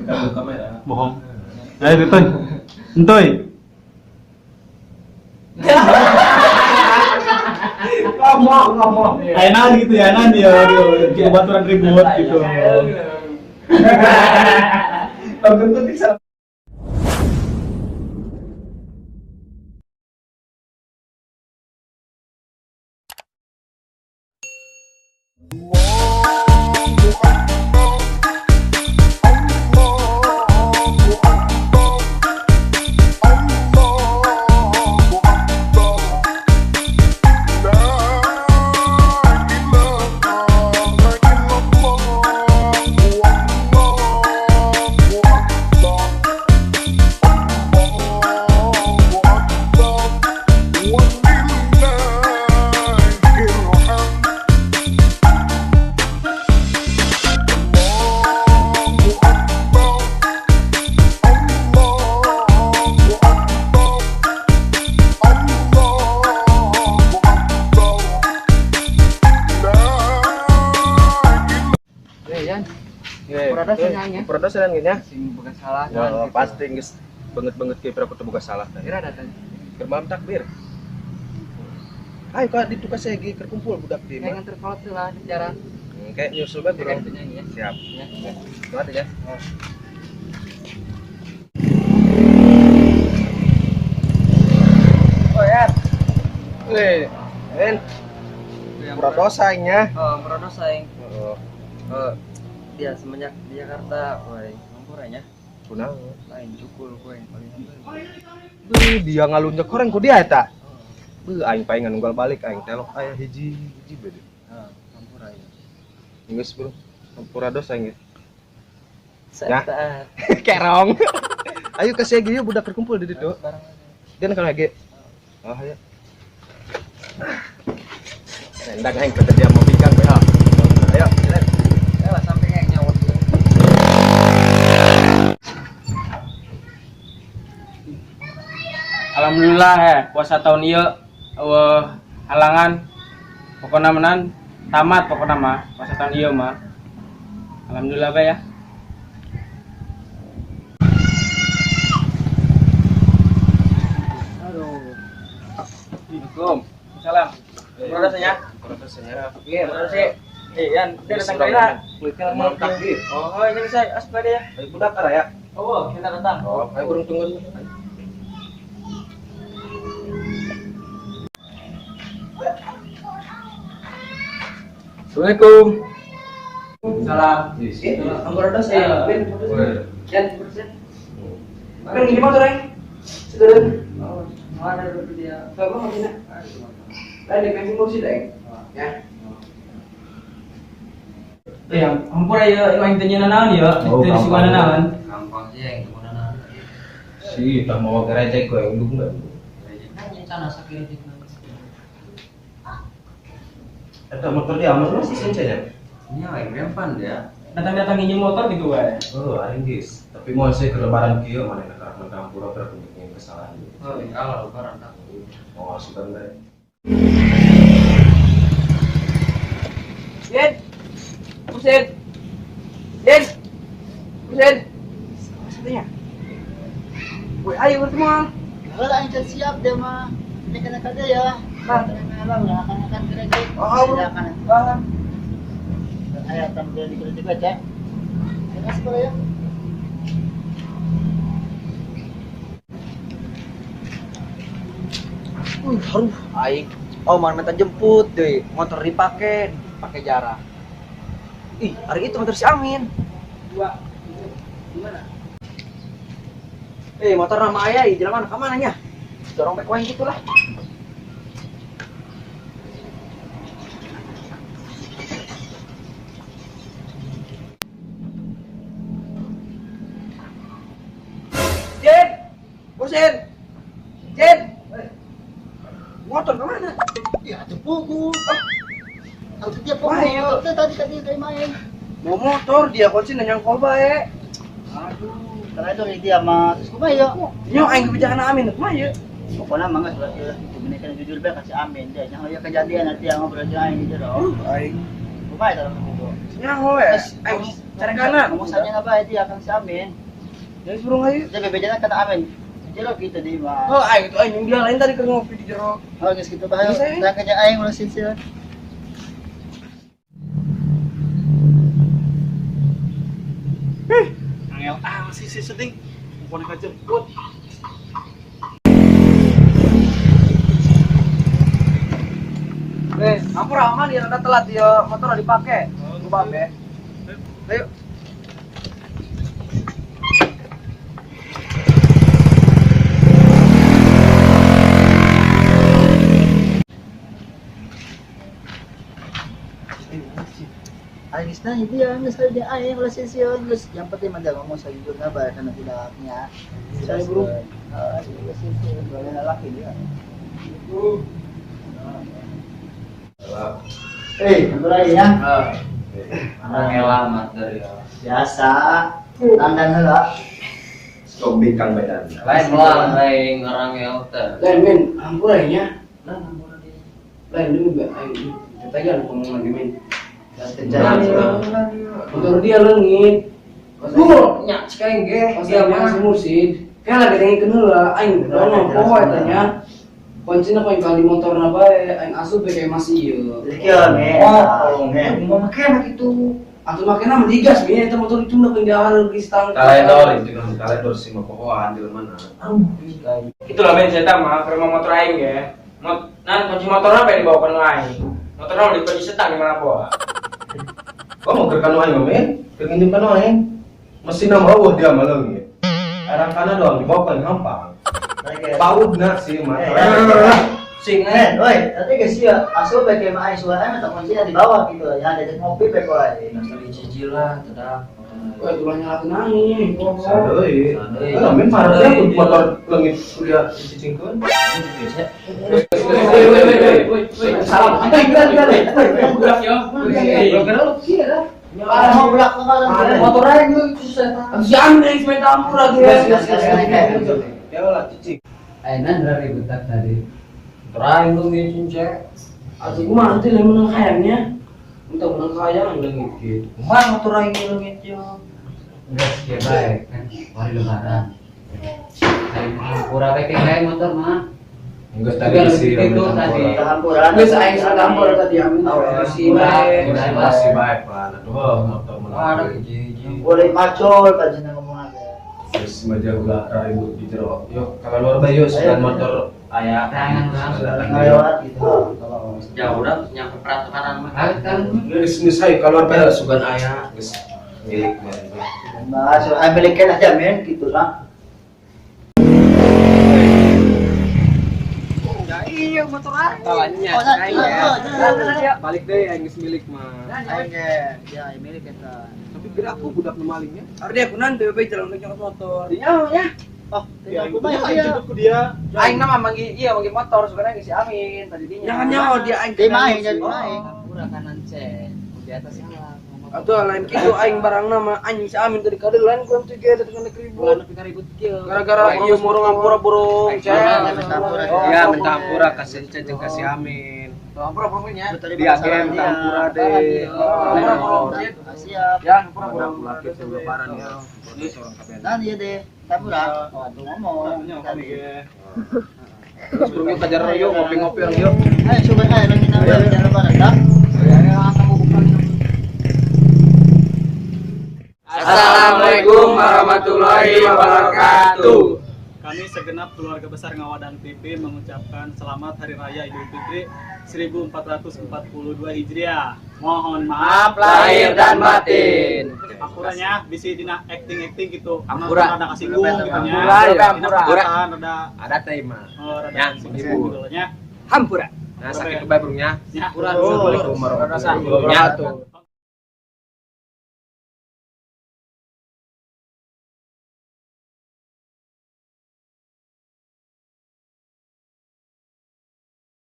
Buka kamera. Bohong. Ayo Toy. Entoy. Ngomong, ngomong. Kayak naon gitu ya, naon dia gitu. Baturan ribut gitu. Tentu bisa. Produsen nya. Sing bukan salah Ya, pasti geus banget-banget ke pira kudu boga salah. Kira datang. Keur malam takbir. Ayo ka ditu ka segi keur kumpul budak di Kayak nganter kolot tuh lah di jalan. Kayak nyusul banget bro. Nyanyi ya. Siap. Ya. Semangat ya. Oh ya. Weh, En, Pradosa nya. Oh, Pradosa yang. Oh, Oh, dia semenjak di Jakarta, woi, mampurannya kunaon? Lain cukul gue yang paling Beuh, dia ngalunjak koreng ku dia eta. Beuh, aing paling nunggal balik aing telok aya hiji hiji bede. Heeh, mampurannya. Geus bro. Hampura dosa aing. Ya. Setan. Kerong. Ayo ke segi yuk budak terkumpul di ditu. Bareng. Dia kan lagi. Oh, ayo. Nendang aing kata dia mau bincang we. Ayo, jalan. Eh lah sampai kayak nyawa. Alhamdulillah ya, puasa tahun ieu eueuh halangan. Pokokna menan tamat pokokna mah puasa tahun ieu mah. Alhamdulillah bae ya. Aduh. Assalamualaikum. Salam. Pradosa nya. Pradosa nya. Iya, Pradosa. Eh, Yan, dia datang ke mana? Malam takbir. Oh, ini bisa asup dia. Ayo budak arah ya. Oh, kita datang. Oh, ayo burung tunggu. Assalamualaikum. Salam. Pradosa ya. Ben, Yan, Pradosa. Ben gini motor aing. Segeran. Oh, ada dulu dia. Bapak mau gini? Lain di bensin mursi deh. Ya. Ya, hampura ya, aing teh nyeuna naon ya? Oh, Teu disuguhan naon. Gampang sih yang kemana Si, tak mau gereja gue yang dulu enggak. Kan sana sakit itu. Eta motor dia aman masih sensenya. Ini yang rempan dia. Datang-datang nginjem motor gitu wae. Oh, aing geus. Tapi mau sih ke lebaran kieu mana nak karep ngampura keur bikin kesalahan. Oh, iya lah lebaran tak. Oh, sudah bae. Yen. Husen. Yen. Husen. Satunya. Woi, ayo bertemu. Wala, aing can siap dia mah. Ini kena kada ya. Nah. Nah, akan kredit. Oh, bro. Akan. Ah. Ayo tampil di kredit baca. Terima kasih ya. Haruh, aing. Oh, mana minta jemput deh. Motor dipake, pakai jarang. Ih, hari itu motor si Amin. Dua. Gimana? Eh, motor nama ayah, ih, jalan mana? Kemana nya? Dorong back gitu lah. Jen. Husen. Jen. Motor kemana? Ya, tepuku. Ah, dia Wah, iya. pukul. Tadi tadi kayak main. Mau motor dia kunci nanya bae. Aduh, karena itu dia mah terus kumaha ya? Nyo aing kebijakan Amin kumaha ye? Pokoknya mah geus lah itu menikah jujur bae kasih Amin dia. Jangan ya kejadian nanti yang ngobrol aja aing gitu loh. Aing Kumaha dalam buku. nyaho ya. Aing Cara kanan. Ngomong apa itu akan si Amin. Jadi burung ayo. Dia bebejana kata Amin. Jelo gitu di mah. Oh, aing itu aing dia lain tadi keur ngopi di jero. Oh, geus kitu bae. Geus, aing. Tah kerja aing ulah silsil. Angel ah masih si sedih. Mumpuni kajemput. Eh, ampura aman ya rada telat ya, motor udah dipake. Gua babe. Ayo. Aing geus nanya dia, geus dia aing ulah silsil geus. Yang penting mah dia ngomong sejujurnya bae kana budaknya. Saya bro. Heeh, ulah silsil boleh laki dia. Eh, ampura ya. Orang elamat dari ya. Biasa. Tanggan heula. Cobi Kang Medan. Lain melang lain orang teh. Lain min, ampura nya. Lain demi be aing. Kita aja ngomong lagi min. Motor dia leungit. Duh, nya cik aing ge. Dia mah si mursid. Kayak lagi dengekeun heula aing dono poho eta nya. Kuncina poin kali motorna bae, aing asup be kayak masih ieu. Jadi kieu men. Oh, men. Mau make enak itu. Atuh make mah digas min eta motor itu udah penjahar geus tangkap. Kaledor itu kan kaledor sih mah pohoan di mana. Itulah men saya mah ke rumah motor aing ya. Mot, nah kunci motornya apa yang dibawa ke nu aing? Motornya udah dikunci setang gimana bawa? Kok mau ke kanu aing men? Keur nginjem kanu aing. Mesin nama eueuh dia mah leungit. Arang kana doang dibawa paling gampang. Paudna sih mah. Sing Men, oi, tadi geus ieu asup bae ke mah aing suara aing mah kuncinya di bawah gitu ya, diajak ngopi bae koe. Cicil lah, tedak. Wah, ulah nyalakeun aing. Sadeuy. Heeh, men parahnya aku motor leungit udah dicicingkeun. Woi woi woi woi woi. Salam. Budak yo. Belum kenal lu kieu dah. Ah, mau belak kemarin. Motor aing lu susah. Si Amin yang main tampura tuh. Gas, gas, gas, gas. Ya lah cicing. Ayeuna ribut tadi. Terang lu ngicin cek. Atuh kumaha teh lamun menang hayangnya. Entah menang hayang leungit gitu. Kumaha motor aing leungit yo. Geus kieu bae kan hari lebaran. Hari hampura bae kayak motor mah. Geus tadi sih Itu tadi. Tahampuran. Geus aing satampur tadi Amin. Si bae. Masih bae pan. Aduh, motor Ada menang. hiji-hiji. Boleh macul panjenengan ngomong aja. Terus maja ulah ribut di jero. Yuk, kalau luar bae yuk sedan motor aya. Tangan urang. Lewat gitu. Jauh dah nyampe peraturan mah. Kan Geus geus hayu keluar bae sugan aya geus milik mah. Nah, so aing belikan aja men gitu lah. Iya motor aing. Tawannya. Oh, nah, oh, ya. Balik deh aing geus milik mah. Aing ge, ya aing milik eta. Tapi gerak aku budak nu malingnya. Ardi aku nanti bae jalan nyokot motor. Dinya ya. Oh, Ya, aku mah aing ya. jemput ku dia. Aing nama manggil iya manggil motor sebenarnya si Amin tadi dinya. Jangan nyawa dia aing. Di mah aing jadi mah aing. hampura kanan cek. Di atas salah. Atuh lain kitu aing barang nama anjing si Amin tadi kade lain ku teh ge tadi kana ribut. Nepi ka ribut kieu. Gara-gara ieu murung ampura burung cek. Ya minta ampura kasih Cece jeung kasih Amin. Ampura burungnya. Dia ge minta ampura deh. Ampura burung. Siap. Ya, ampura burung. Ulah kitu lebaran ya. Seorang kabeh. Nah, iya deh. Tampura. Oh, tuh ngomong. Tadi. Terus burung yuk kajar yuk ngopi-ngopi orang yuk. Ayo coba ayo lagi nambah jangan lebaran dah. Assalamualaikum warahmatullahi wabarakatuh. Kami segenap keluarga besar Ngawadan TV mengucapkan selamat Hari Raya Idul Fitri 1442 Hijriah. Mohon maaf Lahir dan batin. Ampuranya bisi dina acting-acting gitu. Ampura. Rada kasinggung gitu nya. Ampura, ya. Dina Ampura. perkataan rada Ada teh mah. oh, rada Ya, kasinggung menghibur. gitu nya. Hampura. Nah, sakit bae burungnya. Ya. Assalamualaikum warahmatullahi wabarakatuh.